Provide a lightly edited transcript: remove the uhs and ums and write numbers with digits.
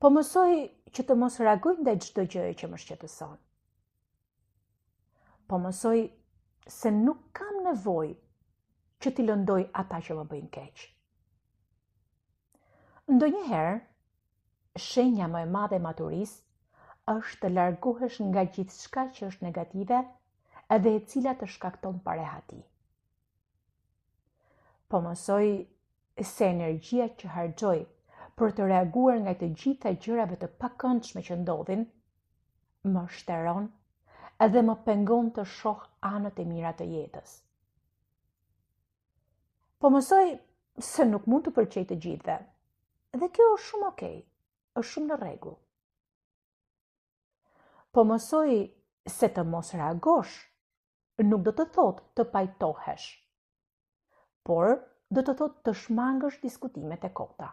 Po mësoj që të mos reagoj ndaj çdo gjëje që më shqetëson. Po mësoj se nuk kam nevojë që t'i lëndoj ata që më bëjnë keq. Ndonjëherë, shenja më e madhe e maturisë është të largohesh nga gjithçka që është negative edhe e cila të shkakton parehati. Po mësoj se energjia që harxhoj për të reaguar ndaj të gjitha gjërave të pakëndshme që ndodhin, më shteron edhe më pengon të shoh anët e mira të jetës. Po mësoj se nuk mund t'u pëlqej të gjithëve. Dhe kjo është shumë okej, është shumë në rregull. Po mësoj se të mos reagosh nuk do të thotë të pajtohesh, por do të thotë të shmangësh diskutimet e kota.